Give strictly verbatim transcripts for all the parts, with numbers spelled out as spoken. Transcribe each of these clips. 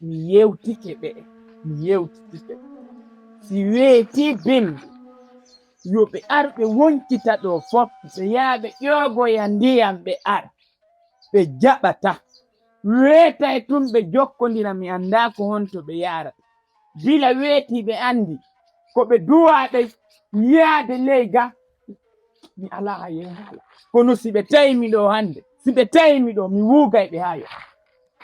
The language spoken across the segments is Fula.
Mi yewtike ɓe, mi yewtitike ɓe. Si weetii bimbi, yo ɓe ar ɓe woncita ɗoo fof, ɓe yaha ɓe ƴoogoya ndiyam ɓe ar. Ɓe jaɓataa. Weetay tun ɓe jokkondira, mi anndaa ko honto ɓe yaara. Gila weetii ɓe anndi ko ɓe duwaa ɓe yaade ley ga. Mi alaa hay heen haala. Kono si ɓe tawi mi ɗoo hannde, si ɓe tawi mi ɗoo, mi wuugay ɓe haa yo.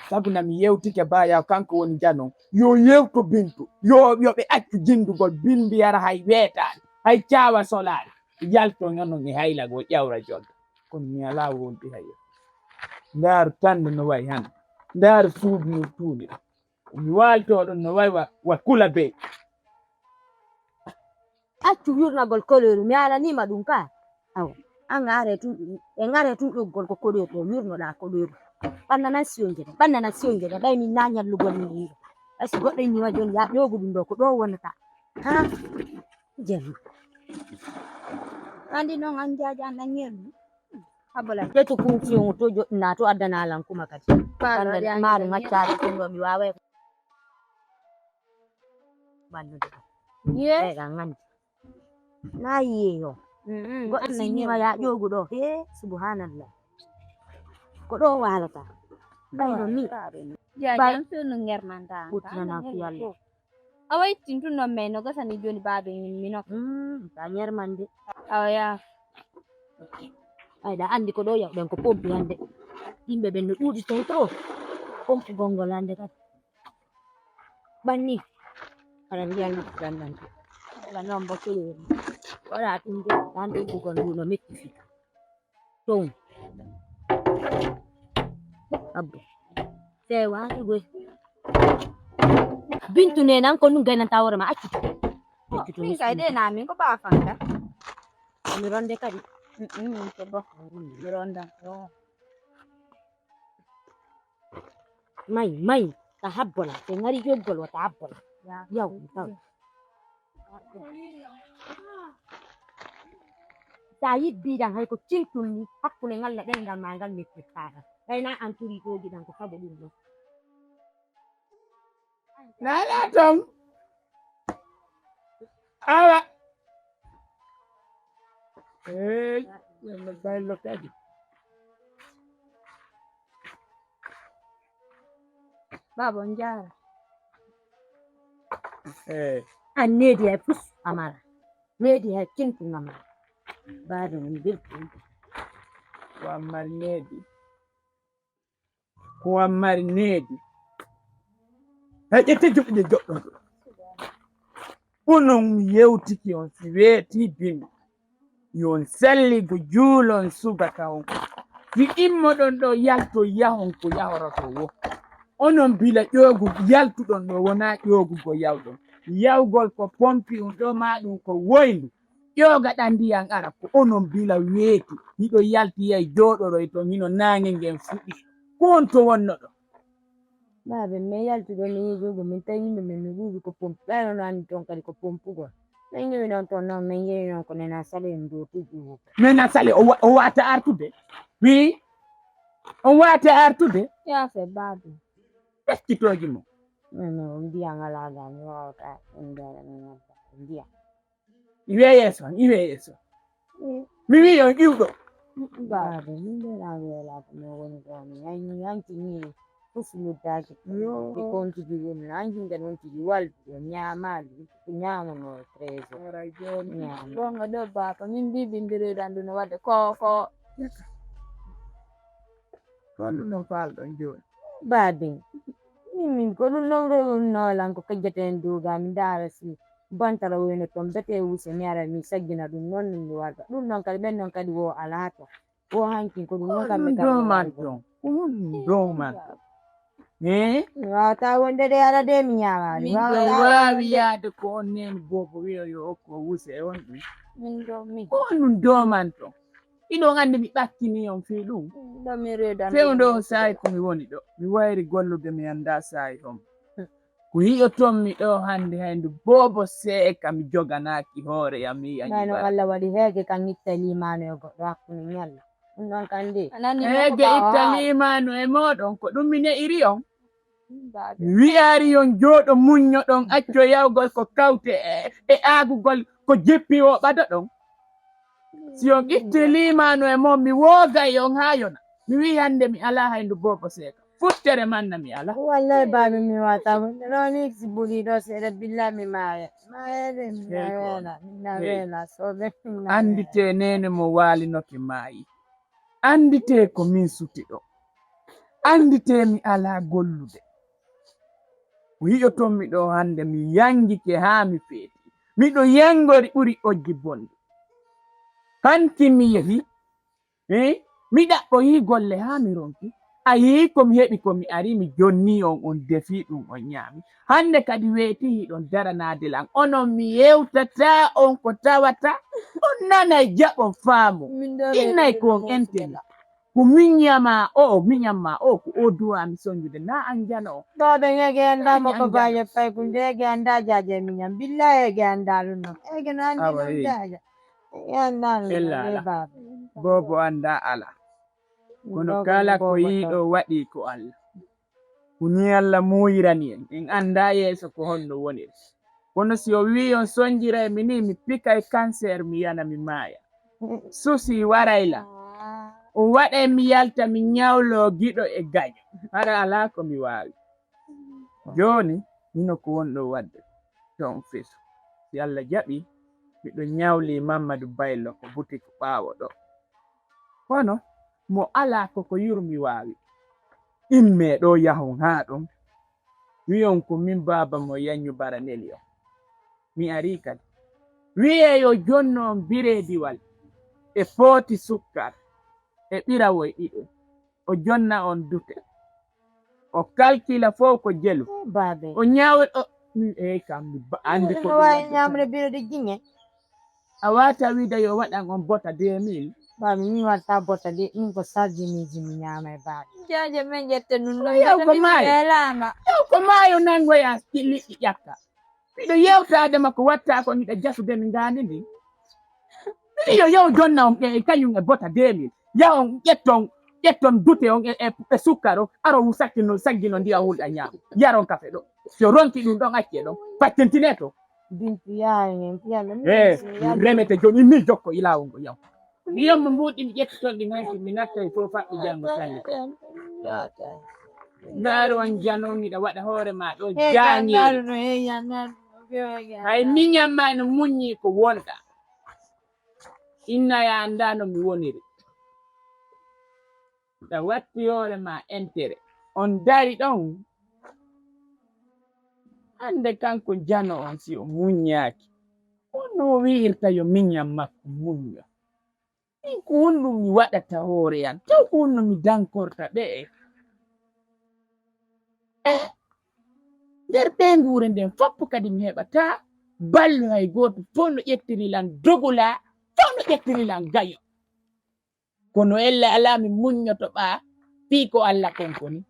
Sabu na mi yewtike Baya, kanko woni janon. Yo yewto Bintu. Yo, yo ɓe accu jinndugol. Bimbi ara hay weetaani, hay caawa solaani. Yalto nyanon e haylagol ƴawra jogga. Kono mi alaa wonde hay. Ndaaru tannde no wayi hannde. Ndaaru suudu no tuuni. Mi waaltoo ɗon no wayi wa, wa kula bey. Accu wirnagol koleeru, mi alaniima ɗum ka. Awa, an are tun, en are tun ɗoggol ko koleeru ɗo, wirnoɗaa koleeru. Ɓanna nan siyo ngene, ɓanna nan siyo ngene, ɓay min na ñallugol min ɗum ɗo. Ay si goɗɗo innima jooni, yaa ƴoogu ɗum ɗo, ko ɗo wonata. Ha? Jemma. Andi noon an jaaja an ɗan ñeeru. Abala, ƴettu kun siyo to joɗɗinaa to addana lan kuma kadi. Ɓanna maaru ŋaccaade ɗum ɗo, mi waaway. Ɓannude ɗum. Ye? Ɓay ɗan andi. Na yiye yo. Mm, mm. Goɗɗo si nima ya ƴoogu ɗo. He, subhanallah. Ko ɗo waalata. Ɓay no mi. Jaaja an few no ŋermanta an. Ɓuttinana ko Yalla. A waytin tun non, mais no gasani jooni baabe min, mi nokka. Mm, ka ñermande. Awa yaa. Ay, ɗa andi ko ɗo yawɗen ko pompi hannde. Yimɓe ɓen no ɗuuɗi ton trop. Pompugol ngol hannde kadi. Ɓanni. Aɗa mbiya no gandante. Wala noon mbo kewiri. Wala ɗum de, hannde uddugol ndu no metti fii. Toon. Abbo. Sewa, goy. Bintu ne nan ko nun gaynanta hoore ma, accu to. Accu to. Min kay de na min ko ba fanga. Mi ronde kadi. Mm, mm, min ko bo. Mi ronda. Oh. May, may, ta habbola. Te ngari joggol wata habbola. Ya. Yaw, taw. Sa yibbiɗan hay ko cintun ni hakkunde ngal e ɗengal ma ngal mettittaaka. Ɓay na an turi ɗogiɗan ko sabu ɗum ɗon. Nana ton. Awa. Hey, no ballo kadi. Baaba, on njaara. Eh. An needi hay fus a mara. Needi hay kintu nga mara. Baaba, on belɗum. Ko an mari needi. Ko an mari needi. Hay ƴette juɓɓe joɗɗo. Onon mi yewtiki on si weeti bimbi. Yo on salligo juulon subaka on. Mi immoɗon ɗo yalto yahon ko yahoroto wo. Onon bila ƴoogu yaltuɗon ɗo wonaa ƴoogugo yawɗon. Yawgol ko pompi on ɗo maa ɗum ko woyndu. Ƴoogaɗa ndiyan ara ko onon bila weeti. Hiɗo yalti yay jooɗoroy ton hino naange ngen fuɗi. Ko on to wonnoɗo? Baabe, min yaltuɗo min yijugo min tawi yimɓe min no ɗuuɗi ko pompi. Ɓay no anndi ton kadi ko pompugol. Min yewi noon toon noon, min yewi noon ko Nena Sale en ɗo tigi. Nena Sale, o wa-, o wata artude? Wi? O wata artude? Yaafe baaba. Eskitooji mo. Non, non, on mbiya ngalaa gaa, mi waawata ɗum dara, mi nodda. Mbiya. Iwe yeeso, iwe yeeso. Mm. Mi wi on iwɗo. Baaba, min de na weelaa ko mi woni ɗo, mi yan-, mi yanki ni. Fof noddaaki. Yo. Ɓe kontigi woni, an hinde noon tigi waldi, o ñaamaali, ko ñaamanoo trésor. Wara jooni. Ñaama. Goonga ɗo, baaba, min mbiɓindiroyɗan ɗum no waɗde ko, ko. Ko ɗum noon faalɗon jooni? Baabe, min, min ko ɗum noon ɗo ɗum noolan ko kajjata en dow ga, mi ndaara si bantara woyno toon, bete wuse, mi ara, mi saggina ɗum noon, mi warta. Ɗum noon kadi, ɓen noon kadi wo alaa toon. Ko hankin ko ɗum noon kamɓe kam. Ɗum dow man ton. Ko honɗum dow man ton? Eh? Mi waawata wonde de ara de mi ñaamaali. Min ɗo waawi yaade ko on neni boobo wiyo yo okko wuse e on ɗum. Min ɗo mi. Ko honɗum dow man ton? Iɗon anndi mi ɓakkini on fii ɗum. Ɗo mi reedan. Fewndo on saa'i ko mi woni ɗo. Mi wayri gollude mi anndaa saa'i on. Ko yi'oton mi ɗo hannde hay ndu boobo seeka mi joganaaki hoore yam mi yi'ani. Mayno Allah waɗi heege kan itta liimaano e goɗɗo hakkunde ñalla. Ɗum ɗon kan de. Heege itta liimaano e mooɗon ko ɗum mi ne'iri on. Mi wi'aari on jooɗo muññoɗon, acco yawgol ko kawte e, e aagugol ko jippi o ɓadoɗon. Si on itti liimaano e mon, mi woogay on haa yona. Mi wi'i hannde mi alaa hay ndu boobo seeka. Futtere manna mi alaa. Wallahi baaba mi wata. Roni si buli ɗo seeɗa billa mi maaya. Maaya de mi na weela. Mi na weela. Soɓe mi na weela. Annditee neene mo waalinoke maayi. Annditee ko min suti ɗo. Annditee mi alaa gollude. Ko yi'oton mi ɗo hannde mi yangike haa mi feeti. Miɗo yangori ɓuri ojji bonde. Hanki mi yehi. Eh? Mi ɗaɓɓoyi golle haa mi ronki. A yii ko mi heɓi ko mi ari mi jonni on, on defi ɗum on ñaami. Hannde kadi weeti hiɗon daranaade lan. Onon mi yewtata on ko tawata. On nanay jaɓon faamo. Innay ko on enteni. Ko miñama o, miñama o, ko o duwa mi sonjude na an jano. Ɗo ɓe ngege anda mo ko baye fay ko ngege anda jaje miñam. Billahi ege anda luno. Ege no andi no jaja. Ege anda luno. Ella ala. Bobo anda ala. Kono kala ko yiɗo waɗi ko Allah. Ko ni Allah muuyirani en. En anda yeeso ko honno woniri. Kono si o wii on sonjiray mi ni, mi pikay cancer, mi yana, mi maaya. Susi waray la. O waɗay mi yalta, mi ñawlo giɗo e gaño. Hara alaa ko mi waawi. Jooni, hino ko wonɗo waɗde to on fesu. Si Allah jaɓi, miɗo ñawli Mammadu Baylo ko butik ɓaawo ɗo. Kono mo alaa ko ko yurmi waawi. Immee ɗo yahon haa ɗon. Wi'on ko min baaba mo Yaññu Bara neli on. Mi arii kadi. Wi'ee yo jonno on bireediwal e pooti sukkar e ɓirawoy ɗiɗo. O jonna on dute. O kalkila fow ko jelu. Baabe. O ñaawa o mi eey kam mi ba- anndi ko ɗum wawi waɗde. Ñamre bireedi jiñe. A waata wiide yo waɗan on bota deux mille. Baabe mi watta bota de min ko sardiniji mi ñaama e baabe. Jaaje men ƴette nun ɗon. Yaw ko maayo. Yaw ko maayo nangoya liɗɗi ƴakka. Miɗo yewtaade ma ko watta ko miɗo jasude mi ngaandi ndi. Miɗo yo yaw jonna on e kañum e bota deux mille. Yaw on ƴetton ƴetton dute on e, e, e sukkar on aro wu sakkino saggino ndiyam hulɗa ñaama. Yaron kafe ɗo. So ronki ɗum ɗon acce ɗon. Faccintine to. Bintu yaay men piya men. Eh, remete joni mi jokko ilawol ngo yaw. Ndiyam mo mbuɗi mi ƴetti ton ɗi nganki mi natta e fof faɗɗi janngo sannde. Ndaaru on jano miɗa waɗa hoore ma ɗo jaangiri. Hay miñam ma no muññi ko wonɗa. Inna ya annda no mi woniri. Ɗa watti hoore ma entere. On dari ɗon. Hannde kanko jano on si o muññaaki. Honno o wi'irta yo miñam makko muñño? Min ko honɗum mi waɗata hoore an? Taw ko honno mi dankorta ɓe'e? Eh, nder ɓeynguure nden fof kadi mi heɓataa ballo hay gooto fof no ƴettiri lan dogola, fof no ƴettiri lan gayo. Kono ella alaa mi muññoto ɓaa fii ko Alla konkoni.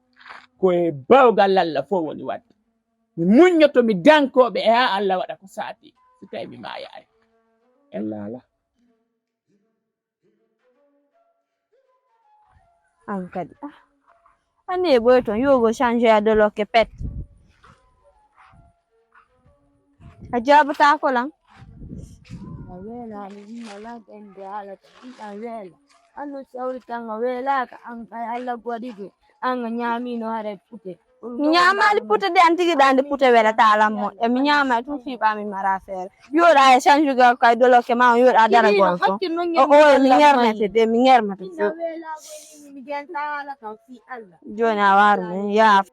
Ko e bawgal Alla fof woni waɗde. Mi muññoto mi dankooɓe e haa Alla waɗa ko saati. Si tawi mi maayaali. Ella alaa. An kadi ah. Anne e ɓoy toon yogo change a dolokke pet. A jaabataako lan. A weelaani ɗum alaa ɓende haalata ɗum a weela. Anno sawri tan a weelaaka an kay Alla ko waɗi ɗum. An a ñaamiino hare pute. Mi ñaamaali pute de an tigi ɗande pute welata alam moƴƴa mi ñaama tum fiɓa mi mara feere yoɗa e change ga kay dolokke ma on yoɗa dara gon fo o o mi ñermete de mi ñermete fo joni a waru min yaaf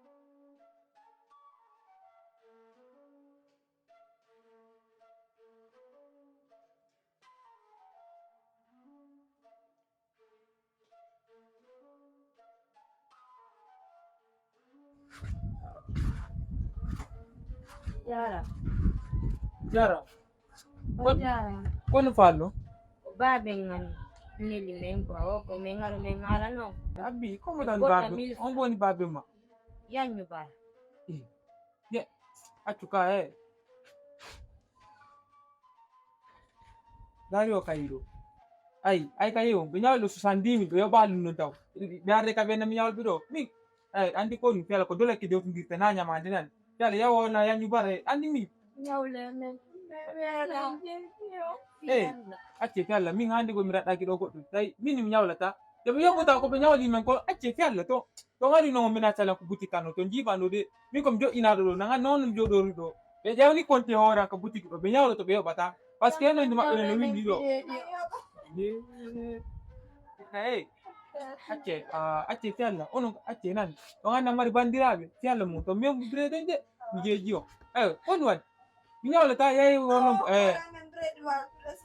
Yara. Yara. Kono fallo? Baben ngan neli men ko o ko men ngaro men ngara no. Abi, komo tan babe? On boni babe ma. Yanyu ba. Eh. Ye. Atuka eh. Dari o kayi ɗo. Ay, ay kayi o, ɓe ñawal ɗo soixante-dix mille, ɓe yoɓa ɗum ɗon taw. Ɓe arde ka ɓe nami ñawal ɓe ɗo. Min, Eyi, anndi ko ɗum fela ko dole ke dewtindirta na ñamaande nan. Fela yawo na yañu bara, anndi mi. Ñawle men. Eyi, acce fela, min hannde ko mi raɗɗaki ɗo goɗɗum. Tawi min mi ñawlata. Yo ɓe yoɓɓuta ko ɓe ñawli men ko, acce fella to. To ngari non mina sala ko buti kano to jiba no de. Min ko mi joɗɗinaɗo ɗo, nanga non mi joɗori ɗo. Ɓe ƴewni konte hoora ka butiki ɗo, ɓe ñawlo to ɓe yoɓata. Parce que no inde maɓɓe no windi ɗo. Hey, acce, ah, acce fella, onon acce nan. On anna mari bandiraɓe, fella mum to min bire de, mi jeji on. Eh, on wadi. Mi ñawlata, yehi wono, eh,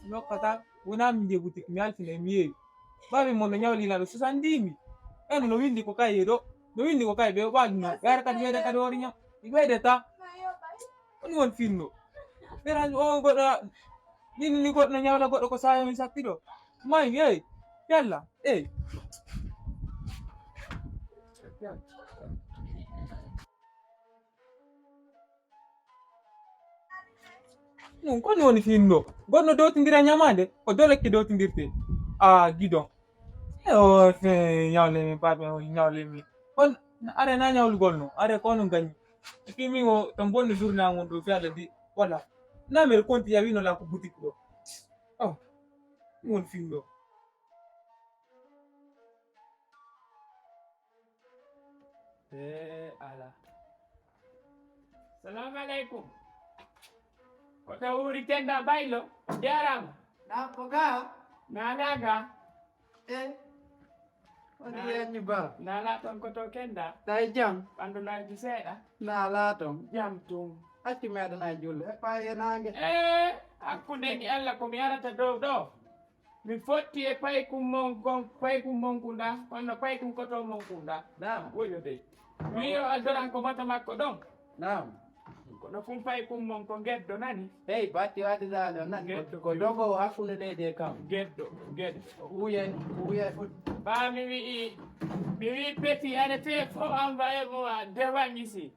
nokkata, wona min nde boutique, mi alfina, mi yeewi. Babi mo no ñawlina ɗo soixante-dix mille. En no windi ko kay ɗo, no windi ko kay ɓe waɗi no. Yara kadi wede kadi wori ñaw. Mi wede ta. Woni won finno. Ɓeran o goɗɗo, min ni goɗɗo ñawla goɗɗo ko sayo mi sappi ɗo. May, ey, yalla, ey. Ɗum ko noon finndo. Goɗɗo dowtindira ñamaande, ko dolokke dowtindirte. A gidon. E o fe ñawle mi, pape o ñawle mi. Kon are na ñawlugol no, are ko no gañi. Fimi o ton bonno journée ngon ɗo fi Allah di. Wala. Na mere konti ya wino la ko boutique ɗo. Oh. Ɗum woni finndo. E ala. Salamu aleykum. Ko tawuri tenda baylo. Jarama. Na ko ga? Na laga. E. Woni Na- yenni ba. Na la ton ko to kenda. Tay jam. Ɓandu na ji seeɗa. Na la ton. Jam tum. Acci meɗen ay julle. E paye nange. E hakkunde ni Allah ko mi arata dow ɗo. Mi fotti e paykun mon kon, paykun mon kunda, kono paykun koto mon kunda. Naam. Woyo de. Mi yo aldoran ko mata makko ɗon. Naam. Kono kun paykun mon ko geddo nani. Hey, batti wadi da do nan. Geddo. Ko dogo hakkunde de de kam. Geddo, geddo. Uye, uye fut. Ba mi wi, mi wi peti ane te fo amba e mo dewa ngisi.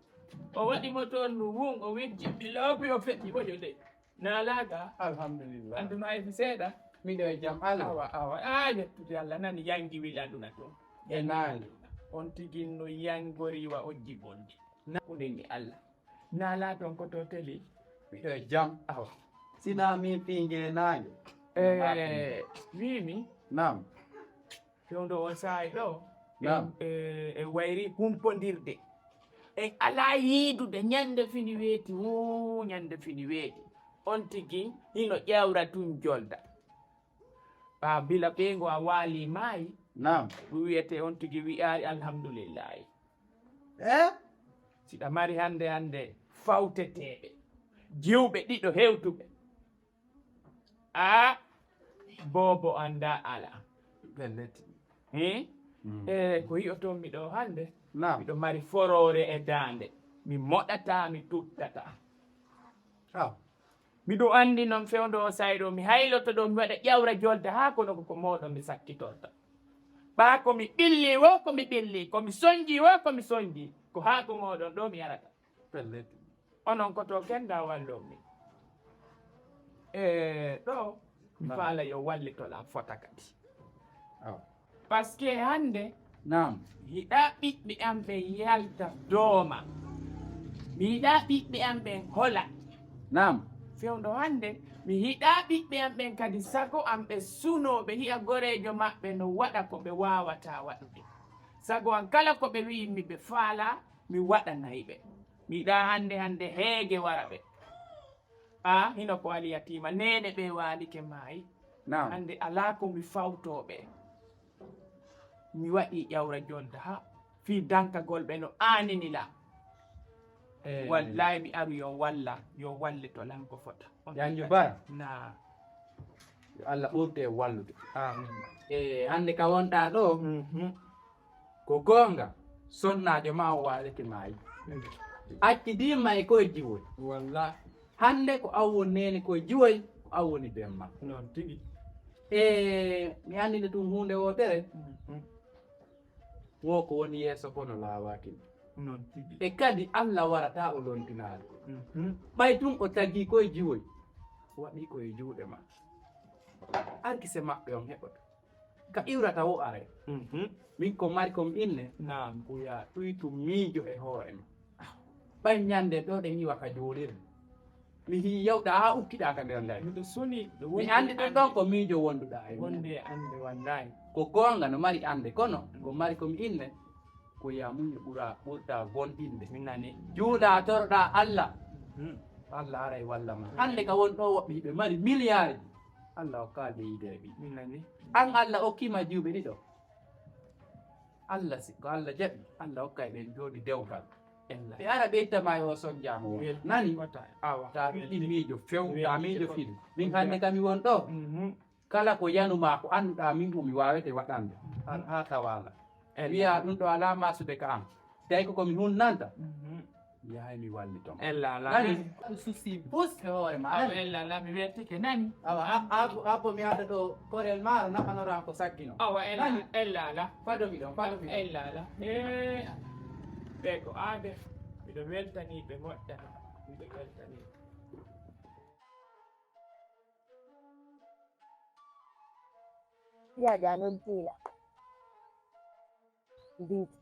O waɗi mo toon no wun, o wejji mi loopi o feƴƴi woyo de. Naalaaga? Alhamdulillah. Aduna e fi seeɗa? Miɗo e jam, Allah. Awa, awa. A yettude Allah, nani yangi wil aduna toon. E naange. On tigi no yangori wa ojji bonde. Na- Hakkunde ni Allah. Naalaa toon ko to teli? Miɗo e jam. Awa. Sina min pinge naange. Eh, wimi. Naam. Fewndo o saa'i ɗo, Naam. e, e wayri humpondirde. En alaa yiidude ñande fini weeti, wuu ñande fini weeti. On tigi hino ƴawra tun jolda. Ɓaa bila ɓeyngo a waali maayi, Naam. Ɗum wiyete on tigi wi'aali alhamdulillahi. Eh? Siɗa mari hannde hannde fawteteeɓe, jiwɓe ɗiɗo hewtuɓe. A boobo annda ala. Pellet. Hmm? Mm. E ko yi'oton mi ɗo hannde, Naam. Miɗo mari foroore e daande. Mi moɗata, mi tuttata. Aw. Miɗo anndi noon fewndo o sayɗo, mi hayloto ɗo, mi waɗa ƴawra jolda haa kono ko, ko mooɗon mi sakkitorta. Ɓaa ko mi ɓilli wo, ko mi ɓilli, ko mi sonji wo, ko mi sonji, ko haa ko mooɗon ɗo mi yarata. Pellet. Onon ko to kenda wallon mi. E ɗo, mi Naam. Faala yo wallitol am fota kadi. Aw. Parce que hannde, Naam. Mi yiɗaa ɓiɓɓe am ɓen yalta dooma. Mi yiɗaa ɓiɓɓe am ɓen hola. Naam. Fewndo hannde, mi yiɗaa ɓiɓɓe am ɓen kadi sago am ɓe sunoo, ɓe yi'a goreejo maɓɓe no waɗa ko ɓe waawataa waɗude. Sago am kala ko ɓe wi'immi ɓe faalaa, mi waɗanay ɓe. Mi yiɗaa hannde hannde heege wara ɓe. A, hino ko ali yatiima, neene ɓe waalike maayi. Naam. Hannde alaa ko mi fawtoo ɓe. Mi waɗii ƴawra jolda haa fii dankagol ɓe no aanini la. Eh. Wallahi mi aru yo walla, yo wallito lan ko fota. On Yanju tigi Bara. Naa. Yo Allah ɓurte e wallude. Amin. E hannde ka wonɗaa ɗo, Mhm. Ko goonga, sonnaajo ma o waalike maayi. Accidii ma e koye jiwoy. Wallahi. Hannde ko an woni neene koye jiwoy, ko an woni bemma. Noon tigi. E mi anndinde tun huunde wootere. Mhm. Wo ko woni yeeso ko no laawaaki. Noon tigi. E kadi Allah warataa o lontinaade. Mhm. Ɓay tun o tagii koye jiwoy, o waɗii koye juuɗe ma. Arkise maɓɓe on heɓoto. Ka iwrata wo are. Mhm. Min ko mari ko mi inne. Naam. Ko ya ɗuytu miijo e hoore ma. Ɓay ñande ɗo ɗe ñiwa ka juulirde. Mi hii yawɗa haa ukkiɗa ka nder ndari. Miɗo suni, ɗo mi woni anndi ɗon ande. Ɗon ko miijo wonduɗa e wonde ande wallaahi. Ko goonga no mari ande, kono ko mari ko mi inne. Ko ya muñe ɓura, ɓurta bonɗinde. Min nani. Juula toroɗa Allah. Mhm. Allah aray walla ma. Hannde ka won ɗo woɓɓe hiɓe mari miliyaari. Allah hokka ɓe yideeɓe. Min nani. An Allah okkima juuɓe ɗiɗo. Allah si ko Allah jaɓi, Allah hokkay ɓen jooɗi dewgal. Ɓe ara ɓe ittama e o sojjama won. Nani? Wata, awa. Ta ɓiɗɗi miijo few, ta miijo fil. Min hannde kam mi won ɗo. Mhm. Kala ko yanuma ko annduɗa min ko mi wawete waɗande. Har ha tawala. Wiya ɗum ɗo ala masude ka am. Tawi koko mi hunnanta. Mhm. Mi yahay mi walliton. Ella ala. Nani? Susi bus e hoore ma. Awa ella ala mi weltike nani. Awa a- a- abbo mi adda ɗo korel maaro nafanora ko saggino. Awa ella ella ala. Fado mi ɗon, fado mi ɗon. Ella ala. Eh. Ɓe ko aade. Miɗo weltani ɓe moƴƴa. Miɗo weltani. Jaaja noon tiila. Binti.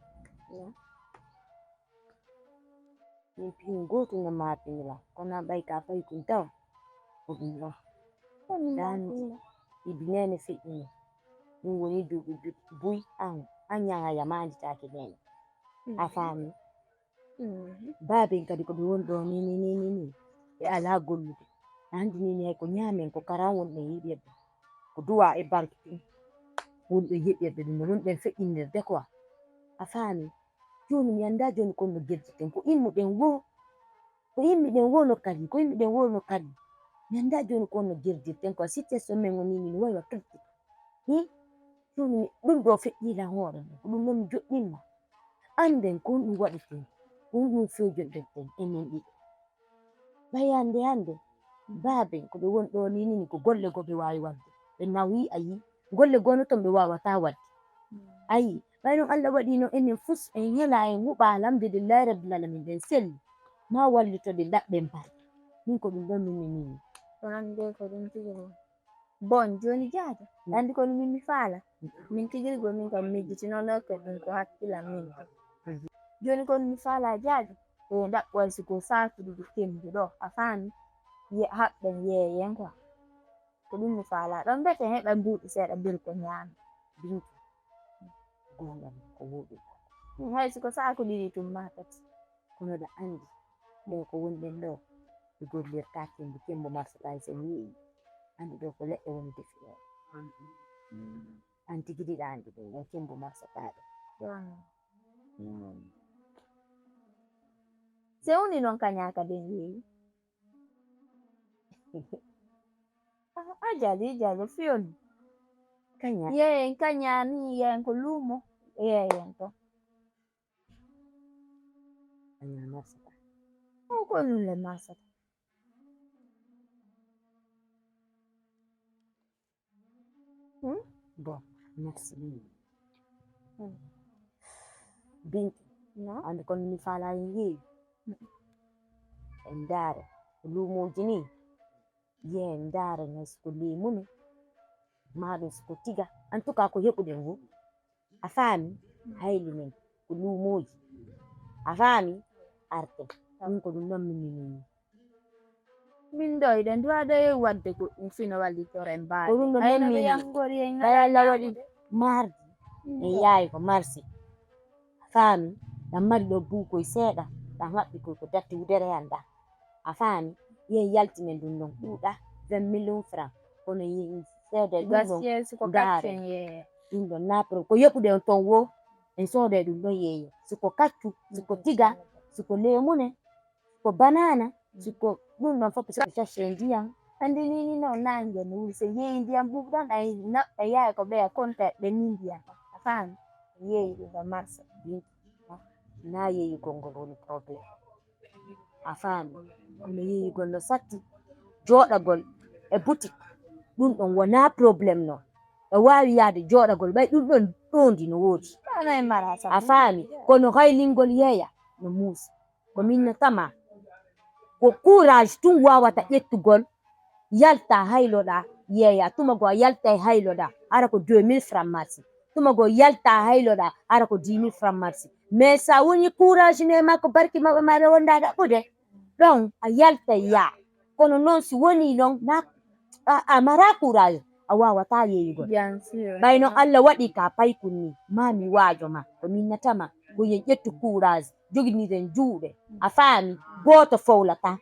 Min pihin gootum no maapini lan, kono an ɓay ka fayi tun taw ko ɗum ɗon. Ɗan ibi neene feƴƴini. Ɗum woni duuɓi buy an, an ñaŋa yamaanditaake neene. A faami? Baaben kadi ko ɓe woni ɗo ni ni ni ni ni. Ɓe alaa gollude. A anndi ni ni hay ko ñaamen ko karan woni ɗen yeɗirde. Ko duwa e barke tun woni ɗen yeɗirde ɗum. Woni ɗen feƴƴinirde quoi. A faami? Jooni mi anndaa jooni ko honno gerdirten. Ko immuɗen woo, ko immiɗen woo no kadi, ko immiɗen woo no kadi. Mi anndaa jooni ko honno gerdirten quoi. Situation men woni ni no wayi wa critique. Hi? Jooni mi ɗum ɗo feƴƴiila hoore mum. Ko ɗum noon mi joɗɗinma. Annden ko honɗum waɗeten. Ko honɗum fewjondirten enen ɗiɗo. Ɓay hannde hannde, baaben ko ɓe woni ɗo ni ni ko golle goo ɓe waawi waɗde. Ɓe nawi a yii. Golle goo no toon ɓe waawataa waɗde. A yii, ɓay noon Allah waɗii noon enen fus en hela en huɓa alhamdulillahi rabbil alamin ɓen selli. Ma wallitode ɗaɓɓen mbaɗi. Min ko ɗum ɗon min mi mini. Ko hannde ko ɗum tigi woni. Bon, jooni jaata. Anndi ko min mi faala. Min tigi go min kam mijjitino no ko ɗum ko hakkila min. Jooni kon mi faala jaajo. E ɗaɓɓoy si ko saaku ɗiɗi kembi ɗo. A faami? Ye haɓɓen yeeyen quoi. Ko ɗum mi faala. Ɗon mbete heɓa mbuuɗi seeɗa mbel ko ñaami. Bintu. Goonga ko woɗi. Hay si ko saaku ɗiɗi tum ma tati. Kono ɗa anndi ɗo ko wonɗen ɗo. Ɓe gollirta kembo, kembo marsata e sen yi'i. Anndi ɗo ko leɗɗe woni defi ɗo. An tigi ɗiɗa anndi ɗo, ɗo kembo marsata ɗo. Se woni noon kaña ka den yeeyi. A jali jali fiyoni. Kaña. Yeeyen kaña ni yeeyen ko luumo. Yeeyen to. Kaña marsata. O ko nun le marsata. Hmm? Bon, merci. Hmm. Bintu, no? Anndi kono mi faala en yeeyi. En ndaare, luumooji ni. Yee ndaare no siko leemu ni. Maa ɗum siko tiga. En tout cas, ko heɓuɗen wo. A faami? Hayli men ko luumooji. A faami? Arte. Ɗum ko ɗum ɗon min min min. Min ɗo iɗen duwa ɗo e wadde ko ɗum fino wallitoren mbaade. Ko ɗum ɗon min min. Ay no ɓe yangori en. Ɓay Allah waɗi mardi. En yaayi ko marsi. A faami? Ɗan mari ɗo buukoy seeɗa. Ɗan haɓɓi koy ko datti wudere an ɗa. A faami? Yen yaltinen ɗum ɗon ɗuuɗa vingt millions francs. Kono yen seede ɗum ɗon. Gaskiya si ko ndaare. Kaccen yee. Ɗum ɗon na pro ko yeɓuɗe on ton wo. En sooday ɗum ɗon yeeyo. Si ko kaccu, si ko tiga, si ko leemune, si ko banana, si ko ɗum ɗon fof, si ko sachet ndiyam. Anndi ni ni noon naange no wuli. So yeeyi ndiyam ɓuuɓɗam, ay naɓɓa yaay ko ɓeya konta ɓe ni ndiyam. A faami? Yeeyi ɗum ɗon marsa. Na yeeyugol ngol woni problème. A faami? Kono yeeyugol no satti. Jooɗagol e boutique. Ɗum ɗon wonaa problème noon. E waawi yahde jooɗagol, ɓay ɗum ɗon ɗoondi no woodi. Kono e mara sa. A faami? Kono haylingol yeeya no muusi. Ko min no tama. Ko courage tun waawata ƴettugol, yalta hayloɗa, yeeya. Tuma goo a yaltay hayloɗa. hara ko deux mille francs marsi. Tuma go yalta hayloɗa, hara ko dix mille francs marsi. Mais sa woni courage ne makko, barki maɓɓe ma ɓe wonda ɗaɓɓude. Ɗon a yalta ya. Kono noon si woni noon na a, a mara courage, a wawata yeeyugol. Ɓay noon Allah waɗi ka paykun ni, ma mi waajo ma, ko minnata ma, ko yen ƴettu courage, joginiren juuɗe. A faami, gooto fowlata.